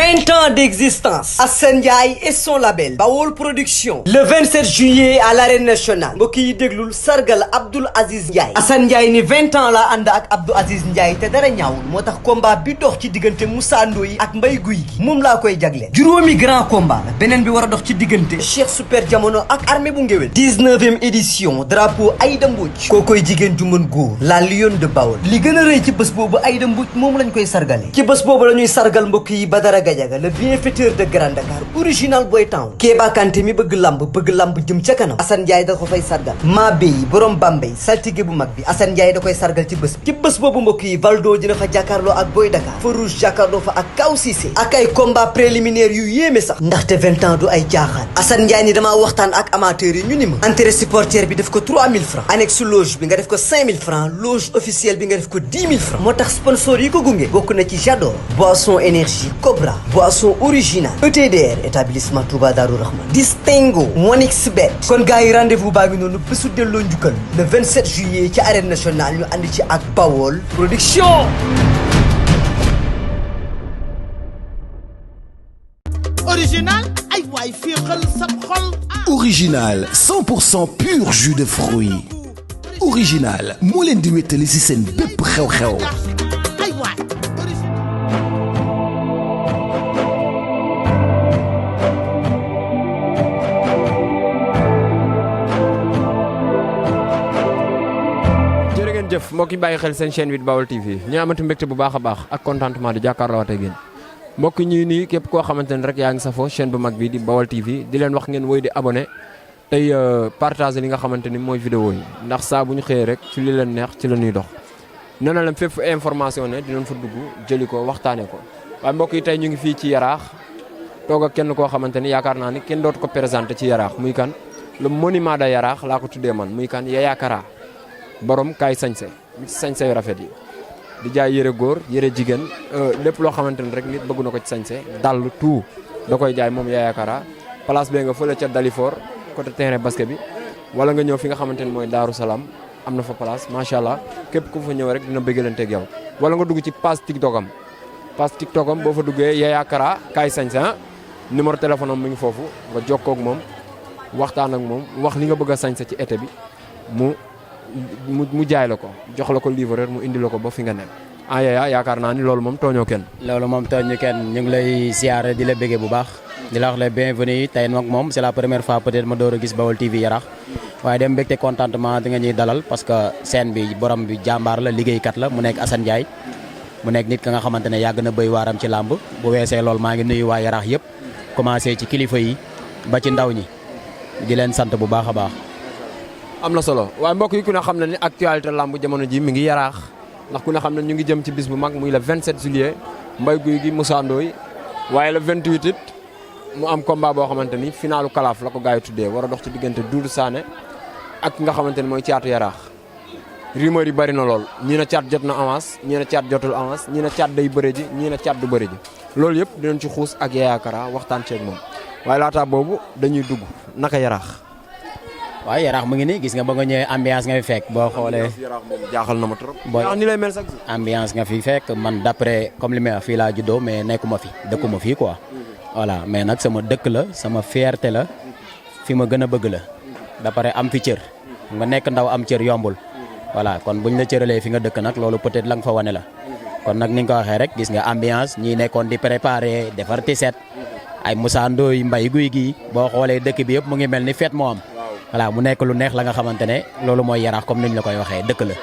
20 ans d'existence. Assane Ndiaye et son label Bawol Production. Le 27 juillet à l'arène nationale. mbokk yi déglul sargal Abdoul Aziz Ndiaye. Assane Ndiaye ni 20 ans la ànd ak Abdou Aziz Ndiaye te dara ñaawul moo tax combat bi dox ci diggante Moussa Ndoye ak Mbaye Gouye Gui moom laa koy jagleel. juróomi grand combat la beneen bi war a dox ci diggante Cheikh Super Jamono ak armée bu ngéwél. 19e édition drapeau Aïda Mbodj. kookoy jigéen ju mën góor la Lion de Bawol. li gën a rëy ci bés boobu Aïda Mbodj moom lañ koy sargale. ci bés boobu la ñuy sargal mbokk yi Badara Gadiaga le bienfaiteur de Grand Dakar original boy town. Kéba Kanté mi bëgg lamb jëm ca kanam. Assane Ndiaye da ko fay sargal. Mabé borom Bambey saltige bu mag bi Assane Ndiaye da koy sargal ci bés bi. ci bés boobu mbokk yi Valdo dina fa jàkkaarloo ak Boy Dakar. Farouche jàkkaarloo fa ak Kaw Cissé. ak ay combat préliminaire yu yéeme sax. ndaxte 20 ans du ay jaaxaan. Assane Ndiaye ni damaa waxtaan ak amateurs yi ñu ni ma. entrée supporter bi def ko 3000 francs. annexe loge bi nga def ko 5000 francs. loge officielle bi nga def ko 10 000 francs. moo tax sponsor yi ko gunge. bokk na ci Jador. Boisson énergie Cobra. boisson originale. ETDR établissement Touba Darou Rahman. Distingo. Monixbet. kon gars yi rendez-vous baa ngi noonu bésu delloo njukkal. le 27 juillet ci arène nationale ñu ànd ci ak Bawol Production. Original ay waay fii xel sab xol. Original 100% pur jus de fruits. Original moo leen di wéttali ci seen bépp xew-xew. ay waay. jërë ngeen jëf mbokk yi bàyyi xel seen chaîne 8 Bawol TV ñu amati mbégte bu baax a baax ak contentement di jàkkaarloo ak yéen mbokk ñi nii képp koo xamante ne rek yaa ngi safoo chaîne bu mag bi di Bawol TV di leen wax ngeen woy di abonné tey partager li nga xamante ni mooy vidéo yi ndax saa bu ñu xëyee rek ci li leen neex ci la ñuy dox nee na leen fépp information ne dinañ fa dugg jëli ko waxtaanee ko waaye mbokk yi tey ñu ngi fii ci Yaraax toog ak kenn koo xamante ni yaakaar naa ni kenn dootu ko présenté ci Yaraax muy kan le monument de Yaraax laa ko tuddee man muy kan Yaya Kara borom kaay sañse sañse yu rafet yi di jaay yëre góor yëre jigéen lépp loo xamante ni rek nit bëgg na ko ci sañse dall tout da koy jaay moom Yaya Kara place bee nga fële ca Dalifor côté terrain basket bi wala nga ñëw fi nga xamante ni mooy Daaru Salaam am na fa place macha allah képp ku fa ñëw rek dina bëggalante ak yow wala nga dugg ci page TikTok am boo fa duggee Yaya Kara kaay sañse numéro téléphone am mi ngi foofu nga jokkoo ak moom waxtaan ak moom wax li nga bëgg a sañse ci été bi mu jaay la ko jox la ko livreur mu indi la ko ba fi nga nekk Yaya yaakaar naa ni loolu moom tooñoo kenn. loolu moom tooñu kenn ñu ngi lay siyaare di la bëggee bu baax di la wax le bienvenue tey nag moom c'est la première fois peut-être ma door a gis Bawol TV Yaraax waaye dem mbégte contentement di nga ñuy dalal parce que scène bi borom bi jàmbaar la liggéeykat la mu nekk Assane Ndiaye mu nekk nit ka nga xamante ne yàgg na béy waaram ci làmb bu weesee loolu maa ngi nuyu waa Yaraax yëpp commencé ci kilifa yi ba ci ndaw ñi di leen sant bu baax a baax. am na solo waaye mbokk yi ku ne xam na ni actualité lamb jamono ji mi ngi Yaraax ndax ku ne xam ne ñu ngi jëm ci bis bu mag muy le 27 juillet Mbaye Gouye Gui Moussa Ndoye waaye le 28 it mu am combat boo xamante ni finalu kalaaf la ko gars yi tuddee war a dox ci diggante Doudou Sané ak ki nga xamante ni mooy Caatu Yaraax rumeur yi bari na lool ñii na Caat jot na avance ñii na Caat jotul avance ñii na Caat day bëre ji ñii na Caat du bëre ji loolu yëpp dinañ ci xuus ak Yaya Kara waxtaan ceeg moom waaye laata boobu dañuy dugg naka Yaraax. waaw Yaraax mu ngi nii gis nga ba nga ñëwee ambiance nga fi fekk boo xoolee. Yaraax moom jaaxal na ma trop. boo ni lay mel sax. ambiance nga fi fekk man d'après comme li may wax fii laa juddoo mais nekkuma fi dëkkuma fii quoi. voilà mais nag sama dëkk la sama fierté la fi ma gën a bëgg la. d'après am fi cër. nga nekk ndaw am cër yombul. voilà kon buñ la cëralee fi nga dëkk nag loolu peut-être la nga fa wane la. kon nag ni nga ko waxee rek gis nga ambiance ñii nekkoon di préparer defar tiset ay Moussa Ndoye Mbaye Gouye Gui boo xoolee dëkk bi yëpp mu ngi mel ni fête moo am. voilà mu nekk lu neex la nga xamante ne loolu mooy Yaraax comme niñ la koy waxee dëkk la.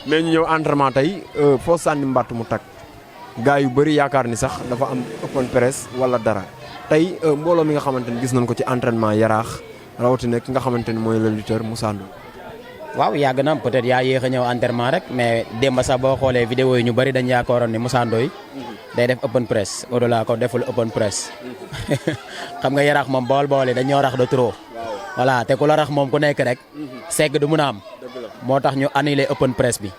mais ñu ñëw entraînement tey foo sànni mbatt mu tag gars yu bëri yaakaar ni sax dafa am open press wala dara tey mbooloo mi nga xamante ni gis nañ ko ci entraînement Yaraax rawatina ki nga xamante ni mooy le lutteur Moussa Ndoye. waaw yàgg na peut-être yaa yéex a ñëw entraînement rek mais démb sax boo xoolee vidéo yi ñu bëri dañ yaakaaroon ni Moussa Ndoye day def open press au-delà ko deful open press xam nga Yaraax moom bool dañoo rax de trop. voilà te ku la rax moom ku nekk rek segg du mun a am moo tax ñu annulé open press bi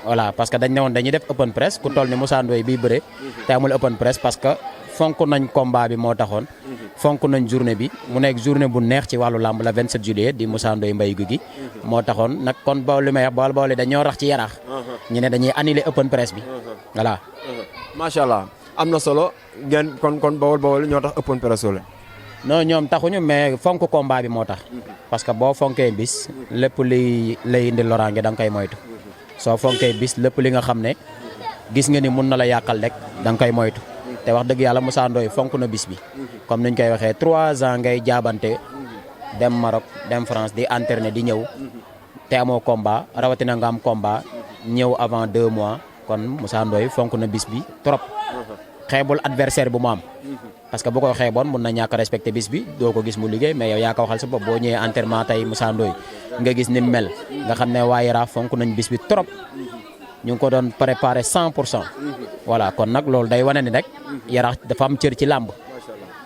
voilà parce que dañ ne woon dañuy def open press ku toll ni Moussa Ndoye bii bëre te amul open press parce que fonk nañ combat bi moo taxoon fonk nañ journée bi mu nekk journée bu neex ci wàllu làmb la 27 juillet di Moussa Ndoye Mbaye Gouye Gui moo taxoon nag kon ba li may bool dañoo rax ci Yaraax ñu ne dañuy annulé open press bi voilà. macha allah am na solo ngeen kon Bawol ñoo tax ëppoon presso la. non ñoom taxuñu mais fonk combat bi moo tax parce que boo fonkee bis lépp li lay indi loraange da nga koy moytu soo fonkee bis lépp li nga xam ne gis nga ni mun na la yàqal rek da nga koy moytu te wax dëgg yàlla Moussa Ndoye fonk na bis bi comme niñ koy waxee 3 ans ngay jaabante dem Maroc dem France di entraîner di ñëw te amoo combat rawatina nga am combat ñëw avant 2 mois kon Moussa Ndoye fonk na bis bi trop xeebul adversaire bu mu am parce que bu ko xeeboon mun na ñàkk respecté bis bi doo ko gis mu liggéey mais yow yaa ko waxal sa bopp boo ñëwee entraînement tey Moussa Ndoye nga gis ni mel nga xam ne waa Yaraax fonk nañ bis bi trop ñu ngi ko doon préparé 100%. voilà kon nag loolu day wane ni rek Yaraax dafa am cër ci làmb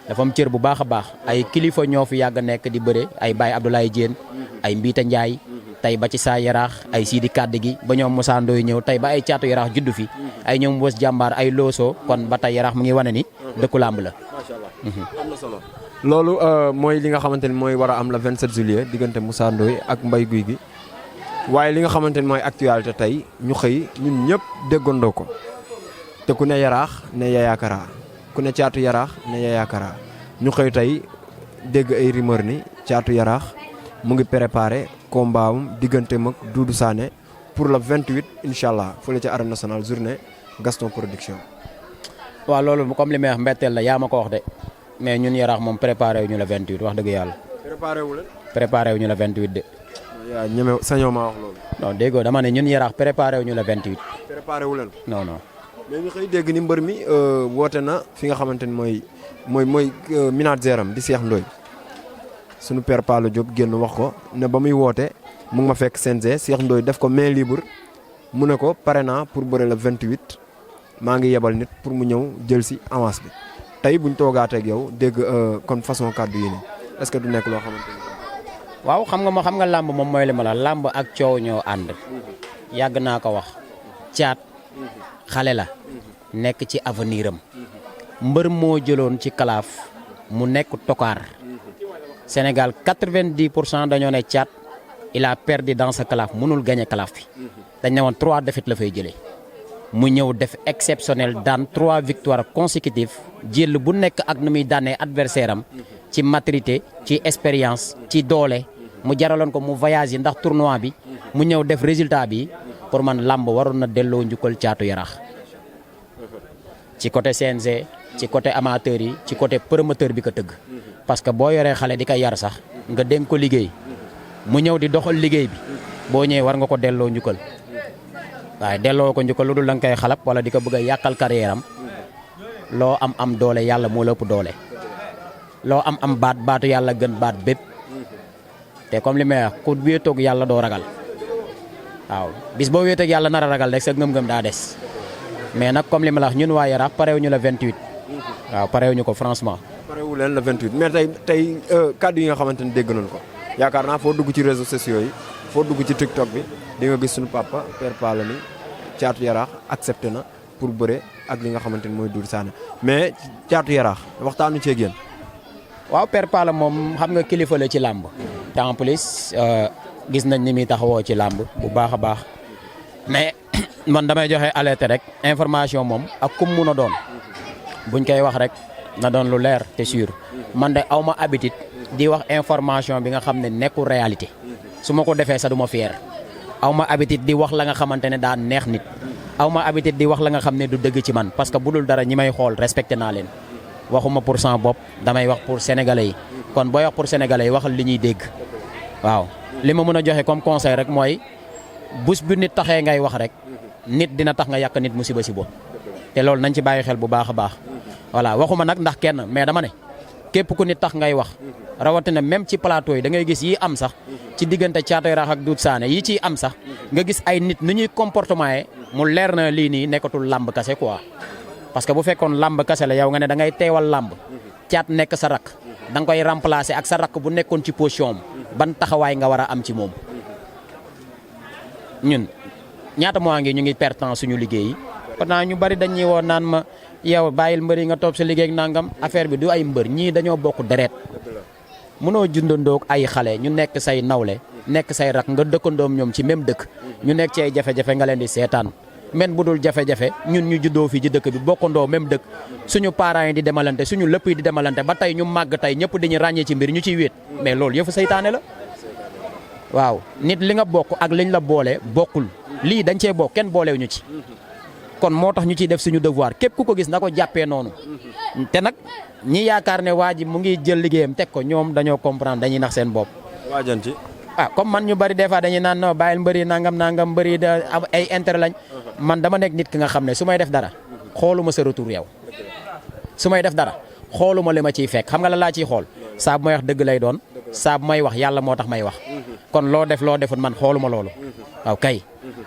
dafa am cër bu baax a baax ay kilifa ñoo fi yàgg nekk di bëre ay Baye Abdoulaye Diène ay Mbiita Ndiaye tey ba ci saa Yaraax ay Sidi Kaddi gi ba ñoom Moussa Ndoye ñëw tey ba ay caatu Yaraax juddu fi ay ñoom Wës Jàmbaar ay Looso kon ba tey Yaraax mu ngi wane ni dëkku làmb la. macha allah am na solo. loolu mooy li nga xamante ni mooy war a am le 27 juillet diggante Moussa Ndoye ak Mbaye Gouy Gui waaye li nga xamante ni mooy actualité tey ñu xëy ñun ñëpp déggandoo ko te ku ne Yaraax ne Yaya Kara ku ne caatu Yaraax ne Yaya Kara ñu xëy tey dégg ay rumeur ni caatu Yaraax mu ngi préparé combat am diggante mag Doudou Sané pour le 28 incha allah fële ca arène nationale journée Gaston Production. waaw loolu comme li may wax mbetteel la yaa ma ko wax de mais ñun Yaraax moom préparé wu ñu la 28 wax dëgg yàlla. préparé wu ñu la 28 de. yaa ñeme sañoo maa wax loolu. non déggoo dama ne ñun Yaraax préparé wu ñu la 28. préparé wu leen. non non. mais ñu xëy dégg ni mbër mi woote na fi nga xamante ni mooy manager am di Cheikh Ndoye sunu père Palo Diop génn wax ko ne ba muy woote mu ngi ma fekk CNG Cheikh Ndoye def ko main libre mu ne ko pare naa pour bëre la 28 maa ngi yebal nit pour mu ñëw jël si avance bi tey buñ toogaatee ak yow dégg kon façon kàddu yi nii est-ce que du nekk loo xamante ni. waaw xam nga làmb moom mooy li ma la làmb ak coow ñoo ànd yàgg naa ko wax caat xale la nekk ci avenir am mbër moo jëloon ci kalaaf mu nekk tokaar Sénégal 90% dañoo ne caat il a perdu dans sa kalaaf mënul gagné kalaaf bi dañ ne woon 3 défaites la fay jëlee mu ñëw def exceptionnel daan 3 victoires consécutives jël bu nekk ak nu muy daanee adversaire am ci maturité ci expérience ci doole mu jaraloon ko mu voyage ndax tournoi bi mu ñëw def résultat bi pour man làmb waroon na delloo njukkal caatu Yaraax ci côté CNG ci côté amateur yi ci côté promoteur bi ko tëgg parce que boo yoree xale di ko yar sax nga dénk ko liggéey mu ñëw di doxal liggéey bi boo ñëwee war nga ko delloo njukkal waaye delloo ko njukkal lu dul da nga koy xalab wala di ko bëgg a yàqal carrière am loo am doole yàlla moo la ëpp doole loo am baatu yàlla gën baat bépp te comme li may wax ku wéetoog yàlla doo ragal waaw bis boo wéetoog yàlla nar a ragal rek sa ngëm-ngëm daa des mais nag comme li ma la wax ñun waa Yaraax parewuñu la 28 waaw parewuñu ko franchement. parewu leen la 28 mais tey kàddu yi nga xamante ni dégg nañ ko yaakaar naa foo dugg ci réseaux sociaux yi foo dugg ci TikTok bi di nga gis suñu papa Père Palla ni caatu Yaraax accepté na pour bëre ak li nga xamante ni mooy Doudou Sané mais caatu Yaraax waxtaanu ceeg yéen. waaw Père Palla moom xam nga kilifa la ci làmb te en plus gis nañ ni muy taxawoo ci làmb bu baax a baax mais man damay joxe alerte rek information moom ak kum mun a doon buñ koy wax rek na doon lu leer te sûr man de aw ma habitude di wax information bi nga xam ne nekkul réalité su ma ko defee sax du ma fier aw ma habitude di wax la nga xamante ne daa neex nit aw ma habitude di wax la nga xam ne du dëgg ci man parce que bu dul dara ñi may xool respecté naa leen waxuma pour sama bopp damay wax pour sénégalais yi kon booy wax pour sénégalais yi waxal li ñuy dégg waaw li ma mën a joxe comme conseil rek mooy bés bu nit taxee ngay wax rek nit dina tax nga yàq nit musiba si bo te loolu nañ ci bàyyi xel bu baax a baax voilà waxuma nag ndax kenn mais dama ne képp ku nit tax ngay wax rawatina même ci plateau yi da ngay gis yi am sax ci diggante Caatu Yaraax ak Doudou Sané yi ciy am sax nga gis ay nit nu ñuy comportement yi mu leer na lii nii nekkatul làmb kase quoi parce que bu fekkoon làmb kase la yow nga ne da ngay teewal làmb caat nekk sa rakk da nga koy remplacer ak sa rakk bu nekkoon ci position am ban taxawaay nga war a am ci moom ñun ñaata mois ngi ñu ngi perte temps suñu liggéey pourtant ñu bari dañuy woo naan ma yow bàyyil mbër yi nga topp sa liggéey ak nangam affaire bi du ay mbër ñii dañoo bokk deret mënoo jundandoog ay xale ñu nekk say nawle nekk say rak nga dëkkandoom ñoom ci même dëkk ñu nekk ci ay jafe-jafe nga leen di seetaan men bu dul jafe-jafe ñun ñu juddoo fii ci dëkk bi bokkandoo même dëkk suñu parents yi di demalante suñu lépp yi di demalante ba tey ñu màgg tey ñëpp dañuy ràññee ci mbir ñu ciy wéet mais loolu yëfu saytaane la waaw nit li nga bokk ak liñ la boole bokkul lii dañ cee bokk kenn boolew ñu ci kon moo tax ñu ciy def suñu devoir képp ku ko gis na ko jàppee noonu te nag ñi yaakaar ne waa ji mu ngi jël liggéeyam teg ko ñoom dañoo comprendre dañuy nax seen bopp. waajanti comme man ñu bari des fois dañuy naan non bàyyil mbëri nangam mbëri da ay intérêt lañ man dama nekk nit ki nga xam ne su may def dara xooluma sa retour yow su may def dara xooluma li ma ciy fekk xam nga la laa ciy xool saa bu may wax dëgg lay doon saa bu may wax yàlla moo tax may wax kon loo def loo defut man xooluma loolu waaw kay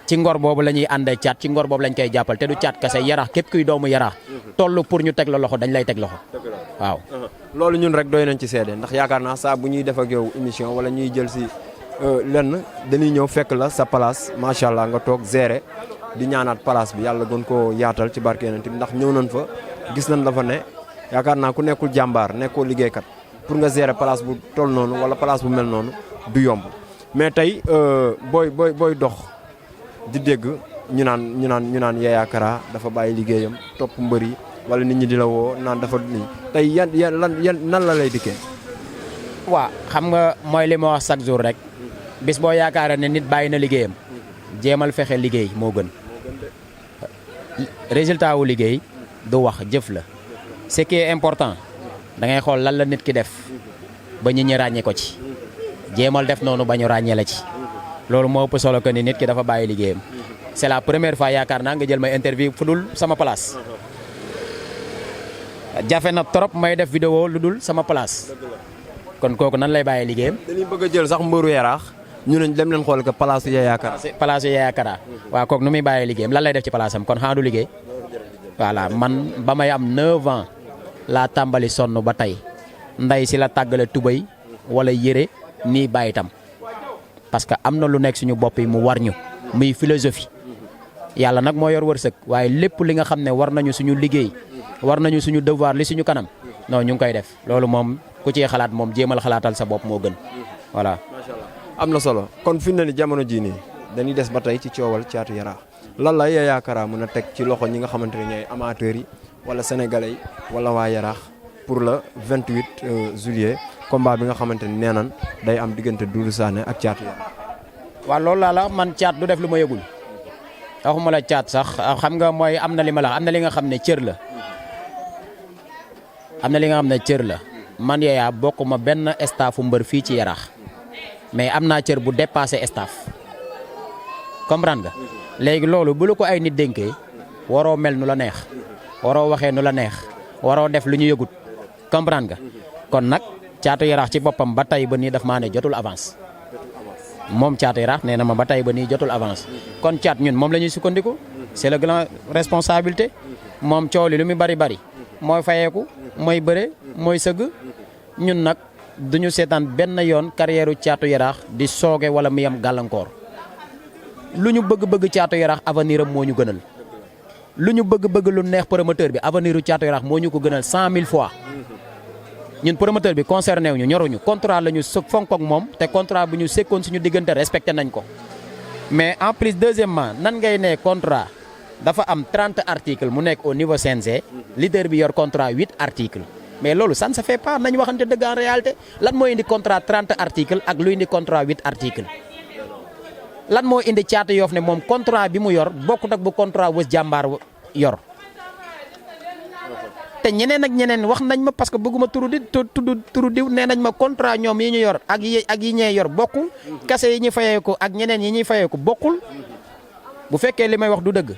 ci ngor boobu la ñuy àndee caat ci ngor boobu lañ koy jàppal te du caat kase yaraax képp kuy doomu yaraax toll pour ñu teg la loxo dañ lay teg loxo waaw. loolu ñun rek doy nañ ci seede ndax yaakaar naa saa bu ñuy def ak yow émission wala ñuy jël si lenn dañuy ñëw fekk la sa place macha allah nga toog gérer di ñaanaat place bi yàlla gën koo yaatal ci barke Yonent bi ndax ñëw nañ fa gis nañ la fa ne yaakaar naa ku nekkul jàmbaar nekkoo liggéeykat pour nga gérer place bu toll noonu wala place bu mel noonu du yomb mais tey booy dox di dégg ñu naan Yaya Kara dafa bàyyi liggéeyam topp mbër yi wala nit ñi di la woo naan dafa nii tey yan nan la lay dikkee. waaw xam nga mooy li ma wax chaque jour rek bis boo yaakaaree ne nit bàyyi na liggéeyam jéemal fexe liggéey moo gën résultat wu liggéey du wax jëf la ce qui est important da ngay xool lan la nit ki def ba nit ñi ràññee ko ci jéemal def noonu ba ñu ràññee la ci loolu moo ëpp solo que ni nit ki dafa bàyyi liggéeyam c'est la première fois yaakaar naa nga jël may interview fu dul sama place jafe na trop may def vidéo lu dul sama place kon kooku nan lay bàyyi liggéeyam. dañuy bëgg a jël sax mbëru yaraax ñu ne dem leen xool que place Yaya Kara. place Yaya Kara waaw kooku nu muy bàyyi liggéeyam lan lay def ci place am kon xanaa du liggéey voilà man ba may am 9 ans laa tàmbali sonn ba tey nday si la tàggale tubay wala yére nii bàyyi tam parce que am na lu nekk suñu bopp yi mu war ñu muy philosophie yàlla nag moo yor wërsëg waaye lépp li nga xam ne war nañu suñu liggéey war nañu suñu devoir li suñu kanam non ñu ngi koy def loolu moom ku ciy xalaat moom jéemal xalaatal sa bopp moo gën voilà. macha allah am na solo kon fi mu ne nii jamono jii nii dañuy des ba tey ci coowal Caatu Yaraax lan la Yaya Kara mën a teg ci loxo ñi nga xamante ne ñooy amateurs yi wala sénégalais yi wala waa Yaraax pour le 28 juillet combat bi nga xamante ni nee nan day am diggante Doudou Sané ak Caatu Yaraax. waaw loolu laa la man caat du def lu ma yëgul waxuma la caat sax xam nga mooy am na li ma la am na li nga xam ne cër la am na li nga xam ne cër la man Yaya bokkuma benn staffu mbër fii ci Yaraax mais am naa cër bu dépassé staff comprendre nga léegi loolu bu la ko ay nit dénkee waroo mel nu la neex waroo waxee nu la neex waroo def lu ñu yëgut comprendre nga kon nag Caatu Yaraax ci boppam ba tey ba nii daf maa ne jotul avance moom Caatu Yaraax nee na ma ba tey ba nii jotul avance kon caat ñun moom la ñuy sukkandiku c'est le grand responsabilité moom coow li lu muy bari bari mooy fayeeku mooy bëre mooy sëgg ñun nag duñu seetaan benn yoon carrière Caatu Yaraax di sooge wala mu yam gàllankoor lu ñu bëgg-bëgg Caatu Yaraax avenir am moo ñu gënal lu ñu bëgg-bëgg lu neex promoteur bi avenir u Caatu Yaraax moo ñu ko gënal 100 000 fois ñun promoteur bi concerné wu ñu ñoruñu contrat la ñu fonk ak moom te contrat bu ñu sekkoon suñu diggante respecté nañ ko mais en plus deuxièmement nan ngay ne contrat dafa am 30 articles mu nekk au niveau CNG leader bi yor contrat 8 articles mais loolu ça ne se fait pas nañ waxante dëgg en réalité lan moo indi contrat 30 articles ak lu indi contrat 8 articles lan moo indi Caatu Yoff ne moom contrat bi mu yor bokkut ak bu contrat Weuz Jàmbaar yor te ñeneen ak ñeneen wax nañ ma parce que bëgguma turu diw nee nañ ma contrat ñoom yi ñu yor ak yi ñee yor bokkul kase yi ñuy fayeeku ak ñeneen yi ñuy fayeeku bokkul bu fekkee li may wax du dëgg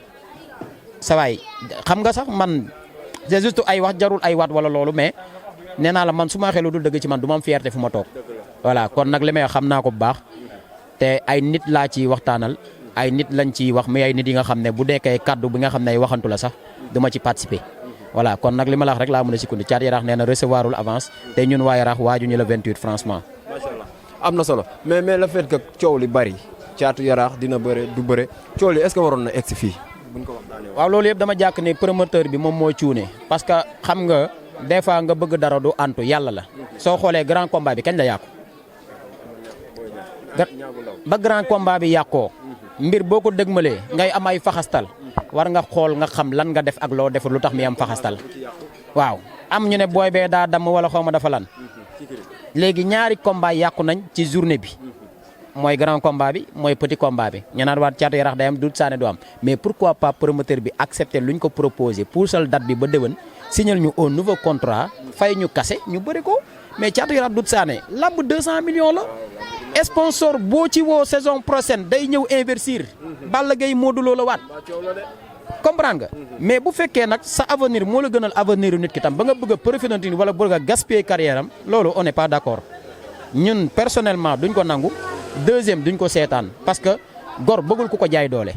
sawaay xam nga sax man c'est juste ay wax jarul ay waat wala loolu mais nee naa la man su ma waxee lu dul dëgg ci man du ma am fierté fu ma toog voilà kon nag li may wax xam naa ko bu baax te ay nit laa ciy waxtaanal ay nit lañ ciy wax mais ay nit yi nga xam ne bu deekee kaddu bi nga xam ne ay waxantu la sax duma ci participer voilà kon nag li ma la wax rek laa mën a sukkandiku Caatu Yaraax nee na recevoirul avance te ñun waa Yaraax waajuñu le 28 franchement. macha allah am na solo mais le fait que coow li bari Caatu Yaraax dina bëre du bëre coow li est-ce que waroon na egg si fii. waaw loolu yëpp dama jàkk ne promoteur bi moom moo cuune parce que xam nga des fois nga bëgg dara du antu yàlla la soo xoolee grand combat bi kañ la yàqu ba grand combat bi yàqoo mbir boo ko dëgmalee ngay am ay faxastal war nga xool nga xam lan nga def ak loo deful lu tax mi am faxastal waaw am ñu ne booy bee daa damm wala xaw ma dafa lan léegi ñaari combat yàqu nañ ci journée bi mooy grand combat bi mooy petit combat bi ñu naan waat Caatu Yaraax day am Doudou Sané du am mais pourquoi pas promoteur bi accepter luñ ko proposé pour sal date bi ba déwén signal ñu un nouveau contrat fay ñu kase ñu bëri ko mais Caatu Yaraax Doudou Sané lamb 200 millions la sponsor boo ci woo saison prochaine day ñëw investir Balla Gaye Modou Lo la waat comprendre nga mais bu fekkee nag sa avenir moo la gënal avenir nit ki tam ba nga bëgg a profiter wala bëgg a gaspiller carrière am loolu on n'est pas d'accord ñun personnellement duñ ko nangu deuxième duñ ko seetaan parce que gor bëggul ku ko jaay doole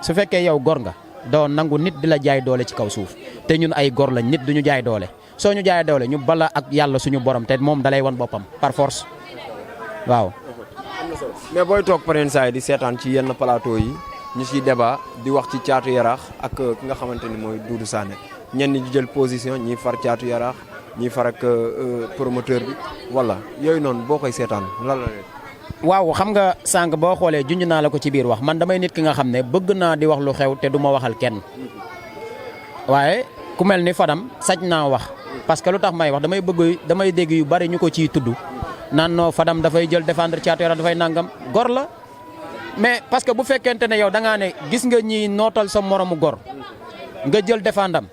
su fekkee yow gor nga doo nangu nit di la jaay doole ci kaw suuf te ñun ay gor lañ nit duñu jaay doole soo ñu jaay doole ñu bala ak yàlla suñu borom te moom dalay wan boppam par force waaw. mais booy toog pareen saa yi di seetaan ci yenn plateau yi ñu ciy débat di wax ci Caatu Yaraax ak ki nga xamante ni mooy Doudou Sané ñenn ñi jël position ñi far Caatu Yaraax ñi far ak promoteur bi wala yooyu noonu boo koy seetaan lan la leen. waaw xam nga sànq boo xoolee junj naa la ko ci biir wax man damay nit ki nga xam ne bëgg naa di wax lu xew te du ma waxal kenn waaye ku mel ni Fadam sañ naa wax parce que lu tax may wax damay dégg yu bari ñu ko ciy tudd naan noo Fadam dafay jël défendre Caatu Yaraax dafay nangam gor la mais parce que bu fekkente ne yow da ngaa ne gis nga ñi nootal sa moromu gor nga jël défendam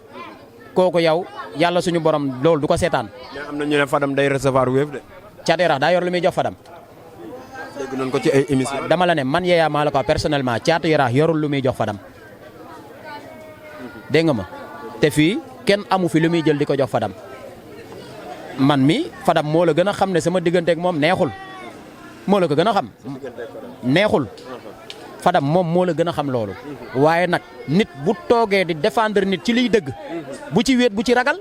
kooku yow yàlla suñu borom loolu du ko seetaan. mais am na ñu ne Fadam day recevoir wéef de. Caatu Yaraax daa yor lu muy jox Fadam. dégg nañ ko ci ay émission dama la ne man yeeyaa maa la ko personnellement Caatu Yaraax yorul lu muy jox Fadam dégg nga ma te fii kenn amu fi lu muy jël di ko jox Fadam man mi Fadam moo la gën a xam ne sama digganteeg moom neexul moo la ko gën a xam neexul Fadam moom moo la gën a xam loolu waaye nag nit bu toogee di défendre nit ci liy dëgg bu ci wéet bu ci ragal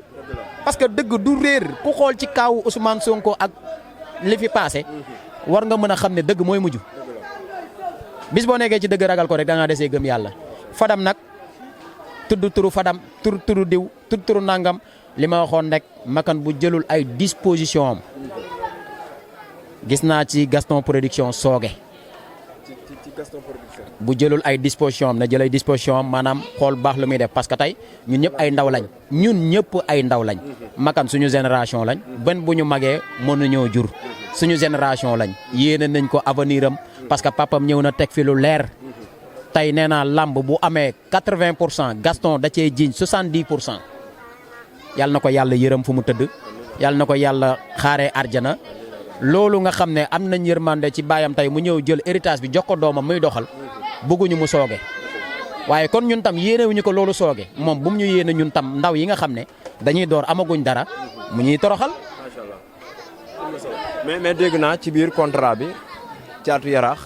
parce que dëgg du réer ku xool ci kaawu Ousmane Sonko ak li fi passé war nga mën a xam ne dëgg mooy mujj bis boo nekkee ci dëgg ragal ko rek da ngaa desee gëm yàlla Fadam nag tudd turu Fadam turu diw tudd turu nangam li ma waxoon rek makan bu jëlul ay disposition am gis naa ci Gaston Production sooge bu jëlul ay disposition am na jël ay disposition am maanaam xool baax lu muy def parce que tey ñun ñëpp ay ndaw lañ makan suñu génération lañ ben bu ñu magee mënuñoo jur suñu génération lañ yéene nañ ko avenir am parce que papam ñëw na teg fi lu leer tey nee naa lamb bu amee 80% Gaston da cee jiiñ 70% yàlla na ko yàlla yërëm fu mu tëdd yàlla na ko yàlla xaaree arjana loolu nga xam ne am nañ yërmande ci baayam tey mu ñëw jël héritage bi jox ko doomam muy doxal bëgguñu mu sooge waaye kon ñun tam yéenewuñu ko loolu sooge moom bu mu ñu yéene ñun tam ndaw yi nga xam ne dañuy door amaguñ dara mu ñuy toroxal. mais dégg naa ci biir contrat bi Caatu Yaraax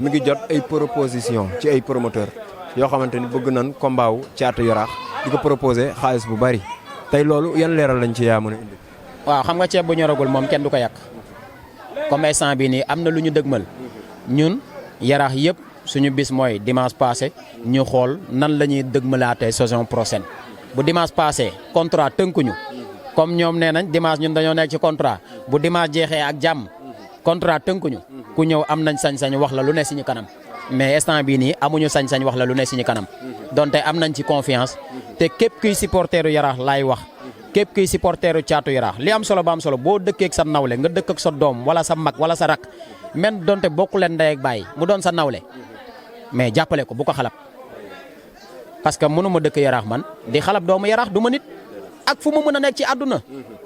mi ngi jot ay proposition ci ay promoteur yoo xamante ni bëgg nañ combat wu Caatu Yaraax di ko proposé xaalis bu bari tey loolu yan leeral lañ ci yaa mën a indi. waaw xam nga ceeb bu ñoragul moom kenn du ko yàq comme instant bi nii am na lu ñu dëgmal ñun Yaraax yëpp suñu bis mooy dimanche passé ñu xool nan la ñuy dëgmalaatee saison prochaine bu dimanche passé contrat tënkuñu comme ñoom nee nañ dimanche ñun dañoo nekk ci contrat bu dimanche jeexee ak jàmm contrat tënkuñu ku ñëw am nañ sañ-sañ wax la lu ne suñu kanam mais instant bii nii amuñu sañ-sañ wax la lu ne suñu kanam donte am nañ ci confiance te képp kuy supporteru Yaraax laay wax képp kuy supporteru Caatu Yaraax li am solo ba am solo boo dëkkee ak sa nawle nga dëkk ak sa doom wala sa mag wala sa rak men donte bokku leen ndey ak baay mu doon sa nawle mais jàppale ko bu ko xalab parce que mënu ma dëkk Yaraax man di xalab doomu Yaraax du ma nit ak fu ma mën a nekk ci àdduna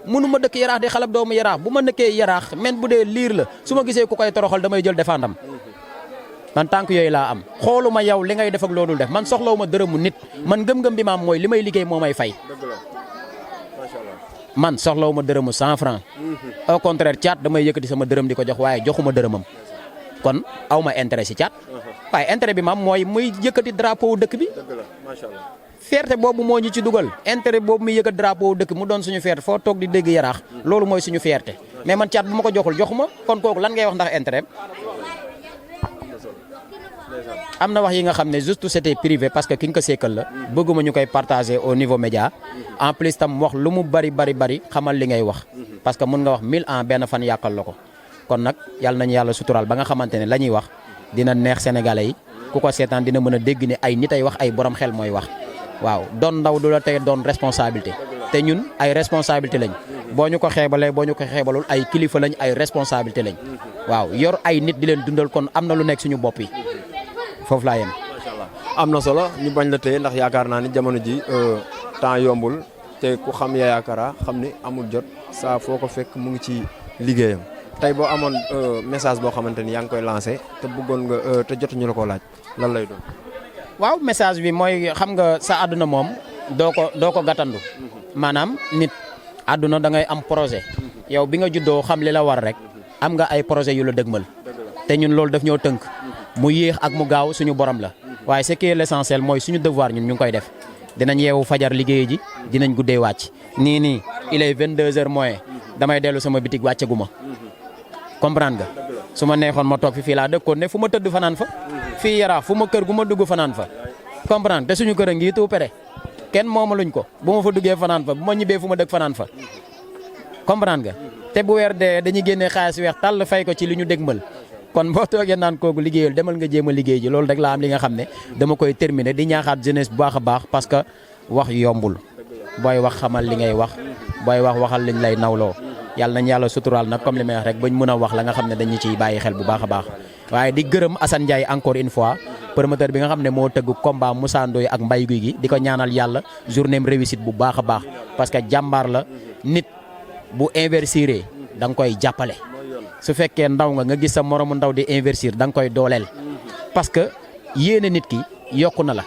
mënu ma dëkk Yaraax di xalab doomu Yaraax bu ma nekkee Yaraax men bu dee liir la su ma gisee ku koy toroxal damay jël defandam man tànk yooyu laa am xooluma yow li ngay def ak loolu def man soxlawuma dërëmu nit man gëm-gëm bi ma am mooy li may liggéey moo may fay man soxlawuma dërëmu 100 francs au contraire Caat damay yëkkati sama dërëm di ko jox waaye joxuma dërëmam kon aw ma intérêt si Caat waaye intérêt bi ma am mooy muy yëkkati drapeau dëkk bi fierté boobu moo ñu ci dugal intérêt boobu muy yëkkati drapeau dëkk mu doon suñu fierté foo toog di dégg Yaraax loolu mooy suñu fierté mais man Caat bu ma ko joxul joxuma kon kooku lan ngay wax ndax intérêt am na wax yi nga xam ne juste c'était privé parce que ki nga ko seekal la bëgguma ñu koy partager au niveau média en plus tam wax lu mu bari xamal li ngay wax parce que mun nga wax 1000 ans benn fan yàqal la ko kon nag yàlla nañu yàlla suturaal ba nga xamante ne la ñuy wax dina neex sénégalais yi ku ko seetaan dina mën a dégg ne ay nit ay wax ay borom xel mooy wax waaw doon ndaw du la tey doon responsabilité te ñun ay responsabilité lañ boo ñu ko xeebalee boo ñu ko xeebalul ay kilifa lañ ay responsabilité lañ waaw yor ay nit di leen dundal kon am na lu nekk suñu bopp yi foofu laa yem. macha allah am na solo ñu bañ la téye ndax yaakaar naa ni jamono ji temps yombul te ku xam Yaya Kara xam ni amul jot saa foo ko fekk mu ngi ci liggéeyam tey boo amoon message boo xamante ni yaa ngi koy lancé te bëggoon nga te jotuñu la ko laaj lan lay doon. waaw message bi mooy xam nga sa àdduna moom doo ko gàttandu maanaam nit àdduna da ngay am projet yow bi nga juddoo xam li la war rek am nga ay projet yu la dëgmal te ñun loolu daf ñoo tënk mu yéex ak mu gaaw suñu borom la waaye ce qui est l'essentiel mooy suñu devoir ñun ñu ngi koy def dinañ yeewu fajar liggéey ji dinañ guddee wàcc nii il est 22h moins damay dellu sama bitig wàcce gu ma comprendre nga su ma neexoon ma toog fii laa dëkkoon ne fu ma tëdd fanaan fa fii Yaraax fu ma kër gu ma dugg fanaan fa comprendre te suñu kër a ngi tout près kenn moomaluñ ko bu ma fa duggee fanaan fa bu ma ñibbee fu ma dëkk fanaan fa comprendre nga te bu weer dee dañuy génnee xaalis weex tàll fay ko ci li ñu dégmal kon boo toogee naan kooku liggéeyul demal nga jéem a liggéey ji loolu rek laa am li nga xam ne dama koy terminer di ñaaxaat jeunesse bu baax a baax parce que wax yombul booy wax xamal li ngay wax booy wax waxal liñ lay nawloo yàlla nañ yàlla suturaal nag comme li may wax rek bañ mën a wax la nga xam ne dañu ciy bàyyi xel bu baax a baax waaye di gërëm Assane Ndiaye encore une fois promoteur bi nga xam ne moo tëgg combat Moussa Ndoye ak Mbaye Guy gi di ko ñaanal yàlla journée réussite bu baax a baax parce que jàmbaar la nit bu investir da nga koy jàppale su fekkee ndaw nga gis sa moromu ndaw di investir da nga koy dooleel parce que yéene nit ki yokku na la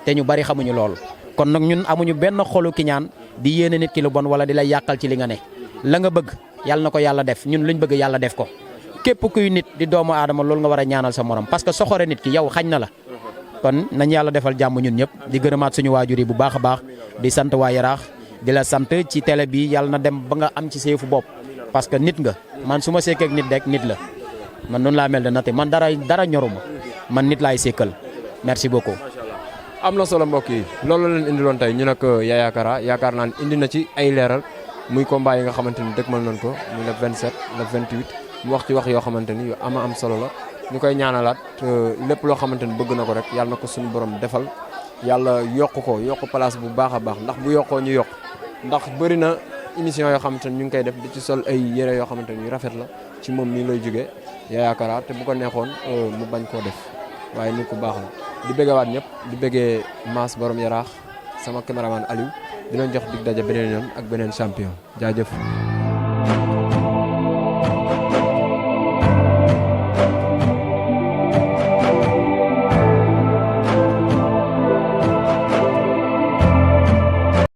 te ñu bari xamuñu loolu kon nag ñun amuñu benn xolu ki ñaan di yéene nit ki lu bon wala di lay yàqal ci li nga ne la nga bëgg yàlla na ko yàlla def ñun luñ bëgg yàlla def ko képp kuy nit di doomu aadama loolu nga war a ñaanal sa morom parce que soxore nit ki yow xañ na la kon nañ yàlla defal jàmm ñun ñëpp di gërëmaat suñu waajur yi bu baax a baax di sant waa Yaraax di la sant ci télé bi yàlla na dem ba nga am ci seefu bopp parce que nit nga man su ma sekkee ak nit rek nit la man noonu laa mel de nate man dara ñoruma man nit laay sekkal merci beaucoup. am na solo mbokk yi loolu la leen indiloon tey ñu nag Yaya Kara yaakaar naa ne indi na ci ay leeral muy combat yi nga xamante ni dëgmal nañ ko muy le 27 le 28 mu wax ci wax yoo xamante ni yu ama am solo la ñu koy ñaanalaat lépp loo xamante ni bëgg na ko rek yàlla na ko suñu borom defal yàlla yokk place bu baax a baax ndax bu yokkoo ñu yokk ndax bëri na émission yoo xamante ni ñu ngi koy def di ci sol ay yére yoo xamante ni yu rafet la ci moom mii lay jógee Yaya Kara te bu ko neexoon mu bañ koo def waaye nit ku baax la di bëggewaat ñëpp di bëggee Mass borom Yaraax sama caméraman Aliou dinañ jox dig daje beneen yoon ak beneen champion jaajëf